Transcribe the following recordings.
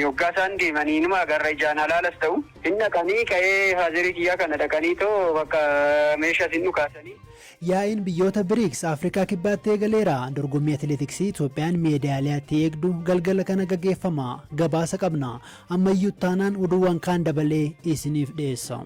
Hoggaa isaan deemanii numa agarra ijaan alaalas ta'u. Hin dhaqanii ka'ee faazerii kiyyaa kana dhaqanii too bakka meeshaa isin dhukaasanii. Yaa'iin biyyoota BRICS Afrikaa Kibbaatti eegaleera. Dorgommii atileetiksii Itoophiyaan meedaaliyaatti eegdu galgala kana gaggeeffama. Gabaasa qabna. Ammayyuu taanaan oduuwwan kaan dabalee isiniif dhiyeessa.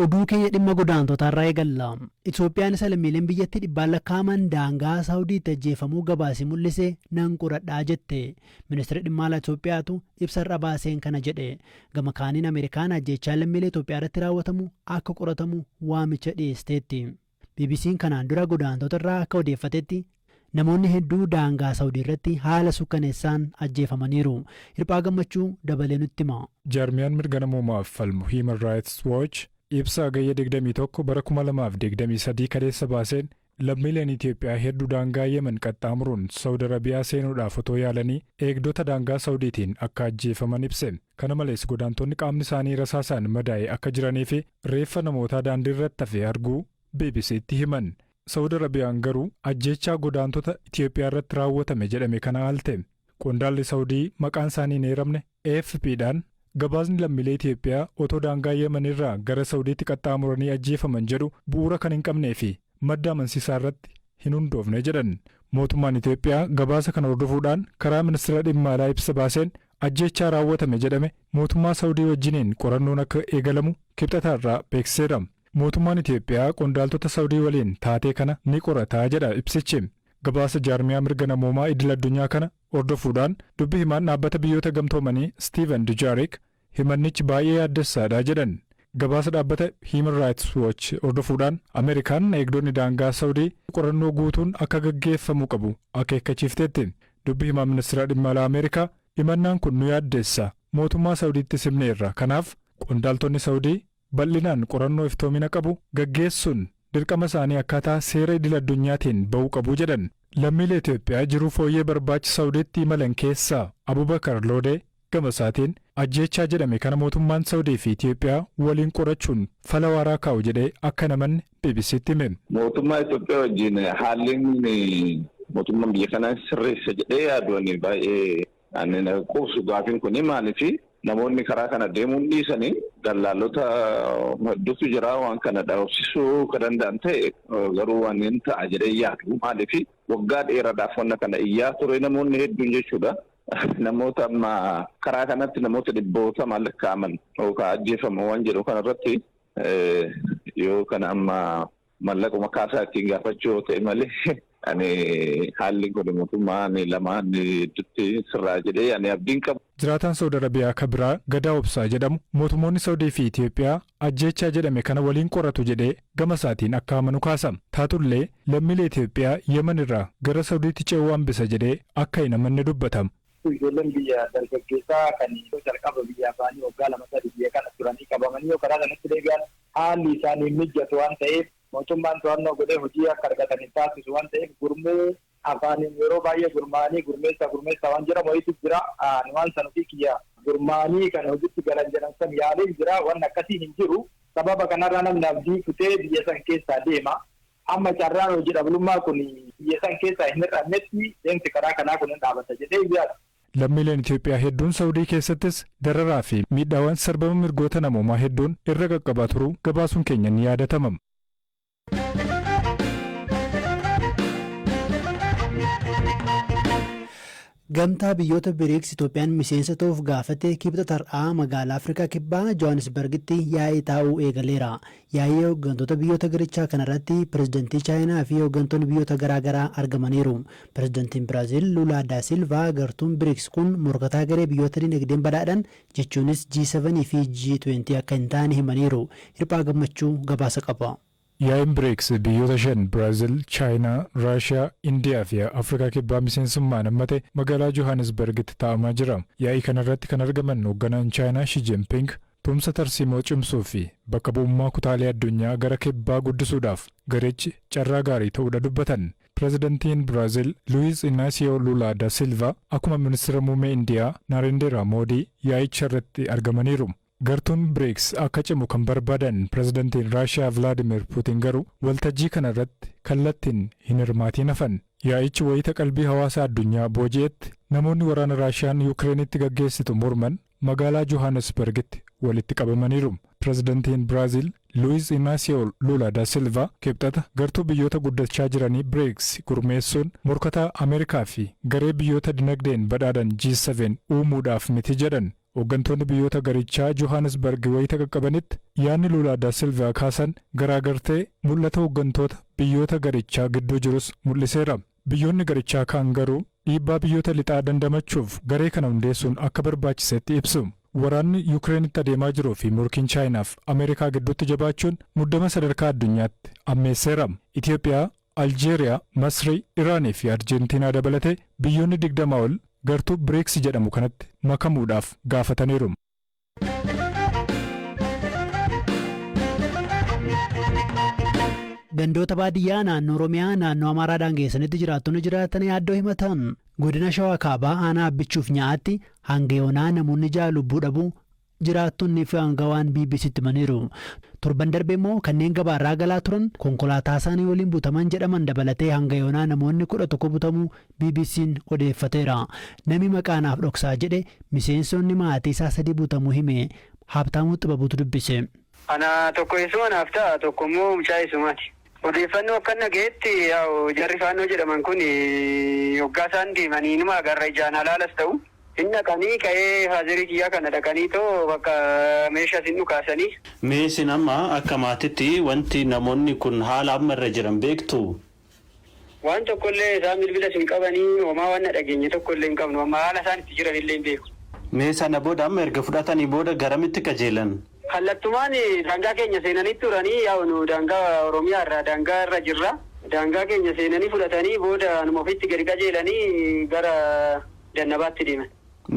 Oduu keenya dhimma godaantotaarraa eegalla. Itoophiyaan isa lammiileen biyyattii dhibbaan lakkaa'aman daangaa Saawudiitti ajjeefamuu gabaasi mul'ise nan qoradhaa jette. Ministeerri dhimma alaa Itoophiyaatu ibsa har'a baaseen kana jedhe. Gama kaaniin Ameerikaan ajjeechaa lammiilee Itoophiyaa irratti raawwatamu akka qoratamu waamicha dhiyeessiteetti. BBC'n kanaan dura godaantota irraa akka odeeffatetti namoonni hedduu daangaa Saawudii irratti haala sukkaneessaan ajjeefamaniiru. Hirphaa Gammachuu dabalee nutti hima. Jaarmiyaan mirga namoomaaf falmu Human Rights Watch ibsa Hagayya 21 bara 2023 kaleessa baaseen lammiileen Itoophiyaa hedduu daangaa Yemen qaxxaamuruun Saawud Arabiyaa seenuudhaaf otoo yaalanii eegdota daangaa Saawudiitiin akka ajjeefaman ibse. Kana malees godaantonni qaamni isaanii rasaasaan madaa'e akka jiranii fi reeffa namootaa daandii irratti hafe arguu BBC'tti himan. Saawud Arabiyaan garuu ajjeechaa godaantota Itoophiyaa irratti raawwatame jedhame kana haalte. Qondaalli Saawudii maqaan isaanii hin eeramne AFPdhaan gabaasni lammiilee Itoophiyaa otoo daangaa Yemen irraa gara Saawudiitti qaxxaamuranii ajjeefaman jedhu bu'uura kan hin qabnee fi madda amansiisaa irratti hin hundoofne jedhan. Mootummaan Itoophiyaa gabaasa kana hordofuudhaan karaa ministeera dhimma alaa ibsa baaseen ajjeechaa raawwatame jedhame mootummaa Saawudii wajjiniin qorannoon akka eegalamu kibxataarraa beeksiseera. Mootummaan Itoophiyaa qondaaltota Saawudii waliin taatee kana ni qorataa jedha ibsichi. Gabaasa jaarmiyaa mirga namoomaa idil addunyaa kana hordofuudhaan dubbi himaan dhaabbata biyyoota gamtoomanii Steven Dujarric himannichi baay'ee yaaddessaadha jedhan. Gabaasa dhaabbata Human Rights Watch hordofuudhaan Ameerikaan eegdonni daangaa Saawudii qorannoo guutuun akka gaggeeffamuu qabu akeekkachiifteetti. Dubbi himaan ministeera dhimma alaa Ameerikaa himannaan kun nu yaaddeessa, mootummaa Saawudiitti simneerra, kanaaf qondaaltonni Saawudii bal'inaan qorannoo iftoomina qabu gaggeessuun dirqama isaanii akkaataa seera idil addunyaatiin ba'uu qabu jedhan. Lammiilee Itoophiyaa jiruu fooyyee barbaacha Saawudiitti imalan keessaa Abubakar Loodee gama isaatiin ajjeechaa jedhame kana mootummaan Saawudii fi Itoophiyaa waliin qorachuun fala waaraa kaa'u jedhee akka namanne BBC'tti hime. Mootummaa Itoophiyaa wajjin haalli mootummaan biyya kanaa sirreessa jedhee yaaduun baay'ee ani quubsu gaafiin kun maaliifi namoonni karaa kana deemuun dhiisanii dallaalota hedduutu jira waan kana dhabamsiisuu kan danda'an ta'e garuu waan hin ta'a jedhee yaadu maaliifi waggaa dheeraadhaaf wanna kana iyyaa ture namoonni hedduun jechuudha. Namoota amma karaa kanatti namoota dhibboota lakkaa'aman yookaan ajjeefaman waan jedhu kanarratti yoo kana amma mallaquma kaasaa ittiin gaafachuu ta'e malee ani haalli kun mootummaan lamaan hedduutti sirraa jedhee ani abdiin qabu. Jiraataan Saawud Arabiyaa kan biraa Gadaa Obsaa jedhamu mootummoonni Saawudii fi Itoophiyaa ajjeechaa jedhame kana waliin qoratu jedhee gama isaatiin akka amanu kaasa. Taatullee lammiilee Itoophiyaa Yemen irraa gara Saawudiitti ce'uu hambisa jedhee akka hin amanne dubbata. Ijoolleen biyya dargaggeessaa kan jalqaba biyyaa ba'anii waggaa 2-3 biyya kana turanii qabamanii yoo karaa kanatti deebi'an haalli isaanii mijatu waan ta'eef mootummaan to'annoo godhee hojii akka argatan hin taasisu waan ta'eef gurmuu afaaniin yeroo baay'ee gurmaa'anii gurmeessaa waan jedhamu wayiitu jira. Waan sana ofii kiyya gurmaa'anii kan hojiitti galan jedhan san yaaliin jira, waan akkasii hin jiru. Sababa kanarraa namni abdii kutee biyya san keessaa deema. Amma carraan hojii dhablummaa kun biyya san keessaa hin hir'annetti deemsi karaa kanaa kun hin dhaabata jedhee yaadu. Lammiileen Itoophiyaa hedduun Saawudii keessattis dararaa fi miidhaawwan sarbama mirgoota namoomaa hedduun irra qaqqabaa turuu gabaasuun keenya ni yaadatama. Gamtaa biyyoota BRICS Itoophiyaan miseensa ta'uuf gaafate kibxata har'aa magaalaa Afrikaa Kibbaa Johannesburgitti yaa'ii taa'uu eegaleera. Yaa'ii hooggantoota biyyoota garichaa kanarratti pirezidantii Chaayinaa fi hooggantoonni biyyoota garaagaraa argamaniiru. Pirezidantiin Biraazil Lula da Silva gartuun BRICS kun morkataa garee biyyoota dinagdeen badhaadhan jechuunis G7 fi G20 akka hin taane himaniiru. Hirphaa Gammachuu gabaasa qaba. Yaa'iin BRICS biyyoota shan Biraazil, Chaayinaa, Raashiyaa, Indiyaa fi Afrikaa Kibbaa miseensummaan hammate magaalaa Johannesburgitti taa'amaa jira. Yaa'ii kanarratti kan argaman hoogganaan Chaayinaa Xi Jinping tumsa tarsiimoo cimsuu fi bakka bu'ummaa kutaalee addunyaa gara kibbaa guddisuudhaaf garechi carraa gaarii ta'uudha dubbatan. Pirezidantiin Biraazil Luis Inaasiyoo Lula da Silva akkuma ministeera muummee Indiyaa Narendra Moodii yaa'icha irratti argamaniiru. Gartuun BRICS akka cimu kan barbaadan pirezidantiin Raashiyaa Vilaadimir Puutiin garuu waltajjii kana irratti kallattiin hin hirmaatiin hafan. Yaa'ichi wayita qalbii hawaasa addunyaa booji'etti namoonni waraana Raashiyaan Yukireenitti gaggeessitu morman magaalaa Johannesburgitti walitti qabamaniiru. Pirezidantiin Biraaziil Luiz Inaasiyoo Lula da Silva Kibxata gartuu biyyoota guddachaa jiranii BRICS gurmeessuun morkataa Ameerikaa fi garee biyyoota dinagdeen badhaadhan G7 uumuudhaaf miti jedhan. Hooggantoonni biyyoota garichaa Johannesburg wayita qaqqabanitti yaadni Lula da Silva kaasan garaagartee mul'ata hooggantoota biyyoota garichaa gidduu jirus mul'iseera. Biyyoonni garichaa kaan garuu dhiibbaa biyyoota lixaa dandamachuuf garee kana hundeessuun akka barbaachisetti ibsu. Waraanni Yukireenitti adeemaa jiruu fi morkiin Chaayinaaf Ameerikaa gidduutti jabaachuun muddama sadarkaa addunyaatti ammeesseera. Itoophiyaa, Aljeeriyaa, Masrii, Iraanii fi Arjentiinaa dabalatee biyyoonni 20 ol gartuu BRICS jedhamu kanatti makamuudhaaf gaafataniiru. Gandoota baadiyyaa naannoo Oromiyaa naannoo Amaaraa daangeessanitti jiraattonni jiraatan yaaddoo himatan. Godina Shawaa Kaabaa aanaa Abbichuuf Nyaa'aatti hanga yoonaa namoonni 6 lubbuu dhabuu jiraattonni fi aangawaan BBCtti himaniiru. Torban darbe immoo kanneen gabaarraa galaa turan konkolaataa isaanii waliin butaman jedhaman dabalatee hanga yoonaa namoonni 11 butamuu BBC'n odeeffateera. Nami maqaa naaf dhoksaa jedhe miseensonni maatii isaa sadii butamuu hime. Haabtaamuu Xibabuutu dubbise. Ana tokko eessuma naaf ta'a, tokko immoo mucaa eessumaati. Odeeffannoo akkan dhagayetti, yaa'u jarri Faannoo jedhaman kun hoggaa isaan deemanii numa agarra ijaan, halaalas ta'u. Hin dhaqanii ka'ee faazerii kiyyaa kana dhaqanii too bakka meeshaa isin dhukaasanii. Mee isin amma akka maatitti wanti namoonni kun haala amma irra jiran beektu? Waan tokkollee isaan bilbila isin qabanii, homaa waan na dhageenye tokkollee hin qabnu. Amma haala isaan itti jiran illee hin beeku. Mee sana booda amma erga fudhatanii booda garamitti qajeelan? Kallattumaan daangaa keenya seenanii turanii, yaa'u nu daangaa Oromiyaa irraa daangaa irra jirra. Daangaa keenya seenanii fudhatanii booda anuma ofitti gadi qajeelanii gara Dannabaatti deeman.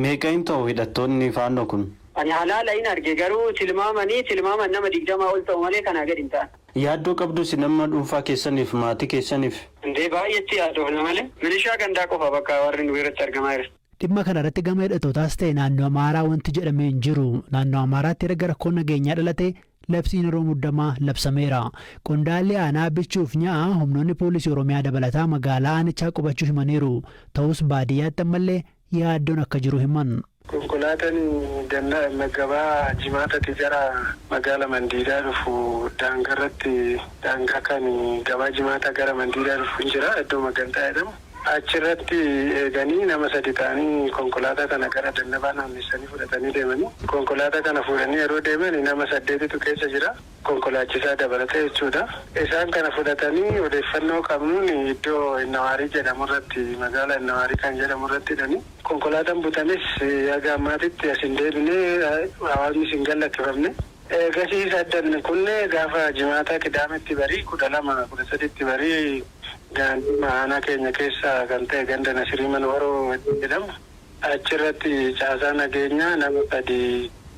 Meeqa hin ta'u hidhattoonni Faannoo kun? Ani halaala hin arge, garuu tilmaamanii tilmaaman nama 20 ol ta'u malee kanaa gadi hin ta'an. Yaaddoo qabdu isin amma dhuunfaa keessaniif, maatii keessaniif? Indee, baay'eetti yaaddoofna malee. Milishaa gandaa qofa bakka warri nu irratti argamaa jiran. Dhimma kana irratti gama hidhattootaas ta'e naannoo Amaaraa wanti jedhame hin jiru. Naannoo Amaaraatti erga rakkoon nageenyaa dhalate labsiin yeroo muddamaa labsameera. Qondaalli aanaa Abbichuuf Nya'aa humnoonni poolisii Oromiyaa dabalataa magaalaa aanichaa qubachuu himaniiru. Ta'us baadiyyaatti ammallee yaaddoon akka jiru himan. Konkolaataan ganna gabaa Jimaatati gara magaala Mandiidaa dhufu daangarratti, daangaa kan gabaa Jimaata gara Mandiidaa dhufu hin jira, iddoo Maganxaa jedhamu. Achirratti eeganii nama sadi ta'anii konkolaataa kana gara Dannabaa naannessanii fudhatanii deemanii. Konkolaataa kana fuudhanii yeroo deeman nama saddeetitu keessa jira. Konkolaachisaa dabalatee jechuudha. Isaan kana fudhatanii odeeffannoo qabnuun iddoo Innawaarii jedhamu irratti, magaala Innawaarii kan jedhamu irratti hidhanii. Konkolaataan butanis haga ammaatitti as hin deebine, hawaasnis hin gallakkifamne. Eegasii saddan kunne gaafa Jimaataa Qidaametti barii 12, 13tti barii gaanduma aanaa keenya keessa kan ta'e ganda Nasirii Manwaroo jedhamu achirratti caasaa nageenyaa nama sadi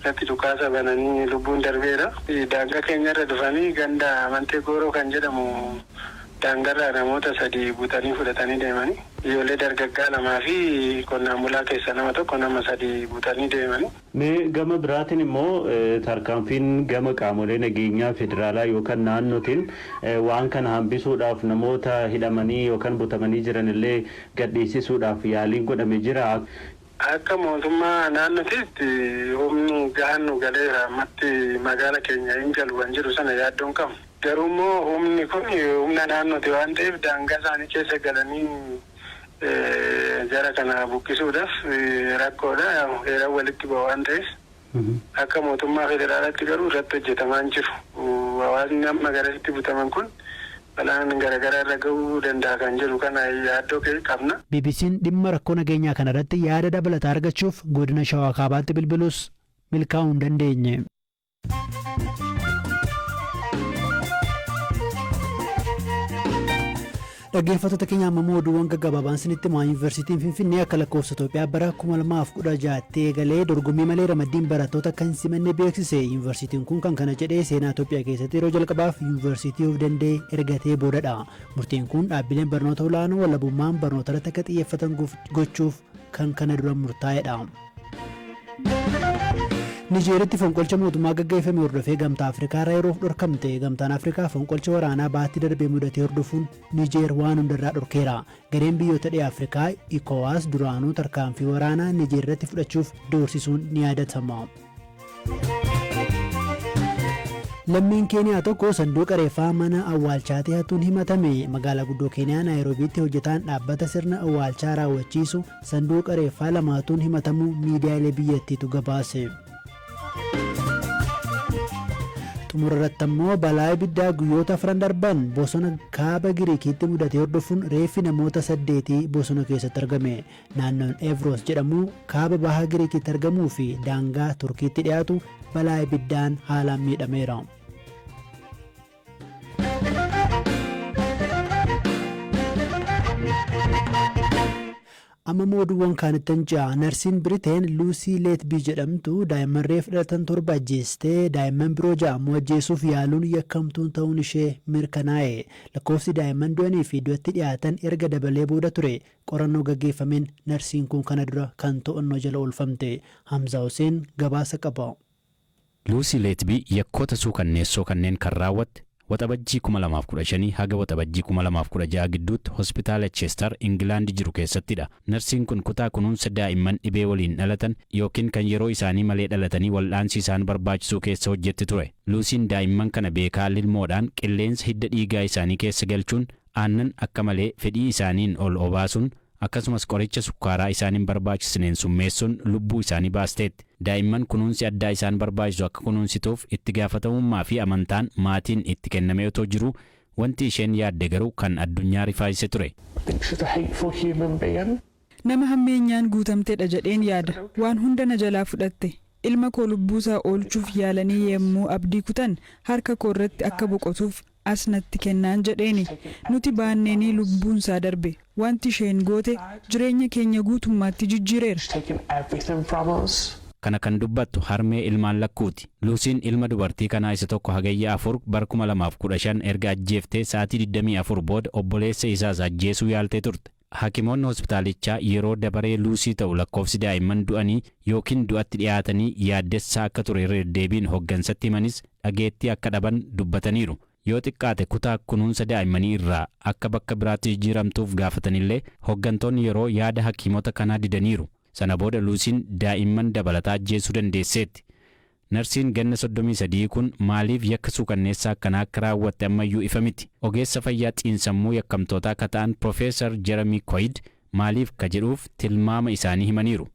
irratti dhukaasa bananii lubbuun darbeera. Daangaa keenyarra dhufanii ganda Amantee Gooroo kan jedhamu daangarraa namoota sadi butanii fudhatanii deemanii. Ijoollee dargaggaa lamaa fi qonnaan bulaa keessa nama tokko, nama sadi butanii deemanii. Mee gama biraatiin immoo tarkaanfiin gama qaamolee nageenyaa federaalaa yookaan naannootiin waan kana hambisuudhaaf, namoota hidhamanii yookaan butamanii jiran illee gadhiisisuudhaaf yaaliin godhame jira? Akka mootummaa naannootiitti humni gahaan nu galeera, ammatti magaala keenya hin galu kan jedhu sana yaaddoon qabnu. Garuu immoo humni kun humna naannooti waan ta'eef daangaa isaanii keessa galanii jara kana buqqisuudhaaf rakkoodha. Heeraan walitti bu'a waan ta'eef. Akka mootummaa federaalaatti garuu irratti hojjetamaa hin jiru. Hawaasni amma garasitti butaman kun balaan garaagaraa irra gahuu danda'a kan jedhu kana yaaddoo qabna. BBC'n dhimma rakkoo nageenyaa kana irratti yaada dabalataa argachuuf godina Shawaa Kaabaatti bilbilus milkaa'uu hin dandeenye. Dhaggeeffattoota keenya, amma immoo oduuwwan gaggabaabaan isinitti himaa. Yuunivarsiitiin Finfinnee akka lakkoofsa Itoophiyaa bara 2016tti eegalee dorgommii malee ramaddiin barattoota kan simanne beeksise. Yuunivarsiitiin kun kan kana jedhee seenaa Itoophiyaa keessatti yeroo jalqabaaf yuunivarsiitii of danda'e ergatee boodadha. Murteen kun dhaabbileen barnoota olaanoo walabummaan barnoota irratti akka xiyyeeffatan gochuuf kan kana dura murtaa'edha. Nijeeritti fonqolcha mootummaa gaggeeffame hordofee Gamtaa Afrikaa irraa yeroof dhorkamte. Gamtaan Afrikaa fonqolcha waraanaa baatti darbee mudatee hordofuun Nijeer waan hundarraa dhorkeera. Gareen biyyoota dhiha Afrikaa ECOWAS duraanuu tarkaanfii waraanaa Nijeer irratti fudhachuuf doorsisuun ni yaadatama. Lammiin Keeniyaa tokko sanduuqa reeffaa mana awwaalchaatii hatuun himatame. Magaalaa guddoo Keeniyaa Naayiroobiitti hojjetaan dhaabbata sirna awwaalchaa raawwachiisu sanduuqa reeffaa lama hatuun himatamuu miidiyaalee biyyattiitu gabaase. Xumura irratti ammoo, balaa ibiddaa guyyoota 4 darban bosona kaaba Giriikiitti mudate hordofuun reeffi namoota saddeetii bosona keessatti argame. Naannoon Evros jedhamu kaaba baha Giriikiitti argamuu fi daangaa Turkiitti dhiyaatu balaa ibiddaan haalaan miidhameera. Amma oduuwwan kaanitti ja'a. Narsiin Biriteen Luusii Leetbii jedhamtu daa'imman reef dhalatan torba ajjeestee daa'imman biroo 6 ammoo ajjeesuuf yaaluun yakkamtuun ta'uun ishee mirkanaa'e. Lakkoofsi daa'imman du'anii fi du'atti dhiyaatan erga dabalee booda ture qorannoo gaggeeffameen narsiin kun kana dura kan to'annoo jala oolfamte. Hamzaa Hussein gabaasa qaba. Luusii Leetbii yakkoota suukanneessoo kanneen kan raawwatte Waxabajjii 2015 haga Waxabajjii 2016 gidduutti hospitaala Chester Ingilaandi jiru keessattidha. Narsiin kun kutaa kunuunsa daa'imman dhibee waliin dhalatan yookiin kan yeroo isaanii malee dhalatanii wal'aansi isaan barbaachisuu keessa hojjetti ture. Luusiin daa'imman kana beekaa lilmoodhaan qilleensa hidda dhiigaa isaanii keessa galchuun, aannan akka malee fedhii isaaniin ol obaasuun, akkasumas qoricha sukkaaraa isaan hin barbaachisneen summeessuun lubbuu isaanii baasteetti. Daa'imman kunuunsi addaa isaan barbaachisu akka kunuunsituuf itti gaafatamummaa fi amantaan maatiin itti kennamee otoo jiruu, wanti isheen yaadde garuu kan addunyaa rifaasise ture. Nama hammeenyaan guutamtedha jedheen yaada. Waan hunda na jalaa fudhatte. Ilma koo lubbuusaa oolchuuf yaalanii yemmuu abdii kutan, harka koo irratti akka boqotuuf as natti kennaan jedheeni. Nuti baanneenii lubbuunsaa darbe. Wanti isheen goote jireenya keenya guutummaatti jijjiireera. Kana kan dubbattu harmee ilmaan lakkuuti. Luusiin ilma dubartii kanaa isa tokko Hagayya 4 bara 2015 erga ajjeeftee sa'aatii 24 booda obboleessa isaas ajjeesuu yaaltee turte. Hakimoonni hospitaalichaa yeroo dabaree Luusii ta'u lakkoofsi daa'imman du'anii yookiin du'atti dhiyaatanii yaaddessaa akka ture irra deddeebiin hooggansatti himanis dhageettii akka dhaban dubbataniiru. Yoo xiqqaate kutaa kunuunsa daa'immanii irraa akka bakka biraatti jijjiiramtuuf gaafatanillee, hooggantoonni yeroo yaada hakiimota kanaa didaniiru. Sana booda Luusiin daa'imman dabalataa ajjeesuu dandeesseetti. Narsiin ganna 33 kun maaliif yakka suukanneessaa akkanaa akka raawwatte ammayyuu ifa miti. Ogeessa fayyaa xiinsammuu yakkamtootaa akka ta'an Profeesar Jeremy Coid maaliif ka jedhuuf tilmaama isaanii himaniiru.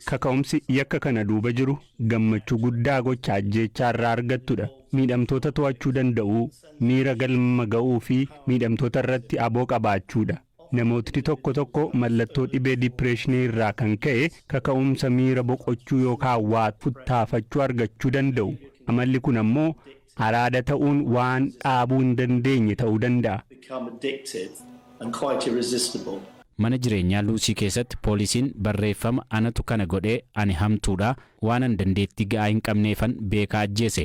Kaka'umsi yakka kana duuba jiru gammachuu guddaa gocha ajjeechaa irraa argattudha. Miidhamtoota to'achuu danda'uu, miira galma ga'uu fi miidhamtoota irratti aboo qabaachuudha. Namootni tokko tokko mallattoo dhibee dipireeshinii irraa kan ka'e kaka'umsa miira boqochuu yookaan waa futtaafachuu argachuu danda'u. Amalli kun ammoo araada ta'uun waan dhaabuu hin dandeenye ta'uu danda'a. Mana jireenyaa Luusii keessatti poolisiin barreeffama "Anatu kana godhee, ani hamtuudha, waanan dandeettii ga'aa hin qabneefan beekaa ajjeese,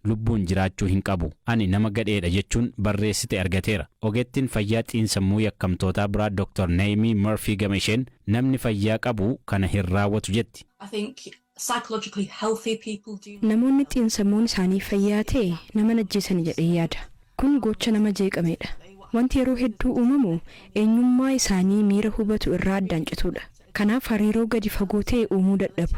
lubbuun jiraachuu hin qabu, ani nama gadheedha" jechuun barreessite argateera. Ogeettiin fayyaa xiinsammuu yakkamtootaa biraa Dr. Naomi Murphy gama isheen namni fayyaa qabu kana hin raawwatu jetti. Namoonni xiinsammuun isaanii fayyaa ta'e nama ajjeesani jedhee yaada. Kun gocha nama jeeqamedha. Wanti yeroo hedduu uumamu eenyummaa isaanii miira hubatu irraa addaan cituudha. Kanaaf hariiroo gadi fagoo ta'e uumuu dadhabu.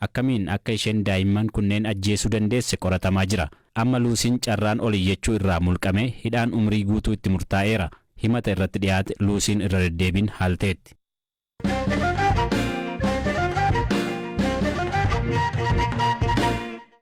Akkamiin akka isheen daa'imman kunneen ajjeesuu dandeesse qoratamaa jira. Amma Luusiin carraan ol iyyachuu irraa mulqamee hidhaan umrii guutuu itti murtaa'eera. Himata irratti dhiyaate Luusiin irra deddeebiin haalteetti.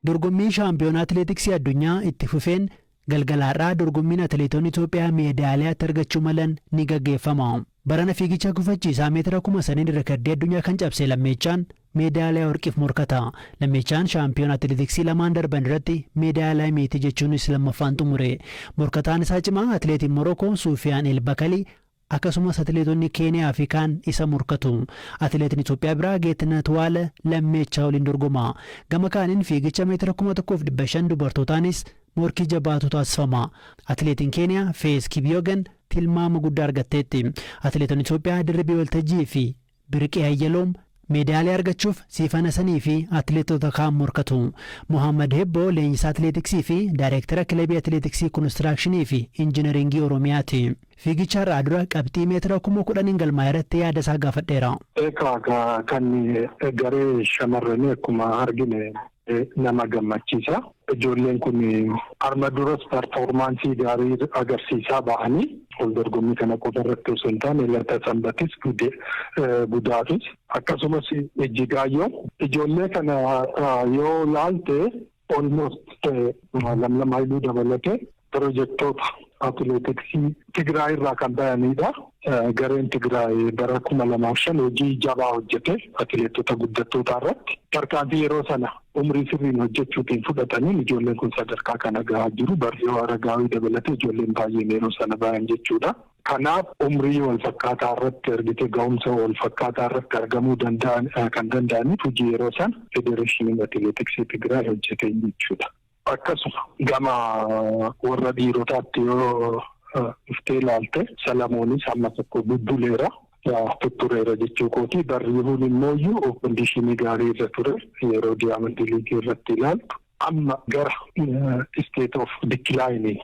Dorgommii shaampiyoonaa atileetiksii addunyaa itti fufeen galgalaarraa dorgommiin atileetonni Itoophiyaa meedaaliyaatti argachuu malan ni gaggeeffama. Barana fiigicha gufachiisaa meetira 3000 rikardii addunyaa kan cabse Lammeechaan meedaaliyaa warqiif morkata. Lammeechaan shaampiyoona atileetiksii lamaan darban irratti meedaaliyaa meetii jechuunis lammaffaan xumure. Morkataan isaa cimaa atileetiin Morokoo Suufiyaan Elbakalii, akkasumas atileetonni Keeniyaa fi kaan isa morkatu. Atileetiin Itoophiyaa biraa Geetnet Waale Lammeechaa waliin dorgoma. Gama kaaniin fiigicha meetira 1500 dubartootaanis morkii jabaatu taasifama. Atileetiin Keeniyaa Fees Kipyegon tilmaama guddaa argatteetti. Atileetonni Itoophiyaa Dirribii Waltajjii fi Birqee Ayyaloom meedaaliyaa argachuuf Siifan Hasanii fi atileetota kaan morkatu. Mohammad Hebboo leenjisaa atileetiksii fi daayireektara kilabii atileetiksii konistirakshinii fi injiinaringii Oromiyaati. Fiigicha har'aa dura qabxii meetira 10,000 galmaa irratti yaada isaa gaafadheera. Egaa, kan garee shamarranii akkuma argine nama gammachiisa. Ijoolleen kun arma duras performance gaarii agarsiisaa bahanii, ol dorgommii kana qofa irratti osoo hin taane Lata Sanbatis, Gudaafis, akkasumas Ijjigaayyoo, ijoollee kana yoo laalte, almost Lamlam Haayiluu dabalatee pirojektoota atileetiksii Tigraay irraa kan bayanidha. Gareen Tigraay bara 2005 hojii jabaa hojjete. Atileetota guddattoota irratti tarkaanfii yeroo sana umrii sirriin hojjechuutiin fudhataniin ijoolleen kun sadarkaa kana gahaa jiru. Barrioo Aragaawii dabalatee ijoolleen baay'een yeroo sana bayan jechuudha. Kanaaf umrii wal fakkaataa irratti argite ga'umsa wal fakkaataa irratti argamuu danda'an kan danda'aniif hojii yeroo sana Federeeshiniin Atileetiksii Tigraay hojjete jechuudha. Akkasuma gama warra dhiirotaatti yoo dhuftee ilaalte, Salamoonis hamma tokko bubbuleera. Tuttureera jechuu kooti. Barriihuun immoo iyyuu condition gaarii irra ture yeroo Diamond League irratti ilaaltu. Amma gara state of declining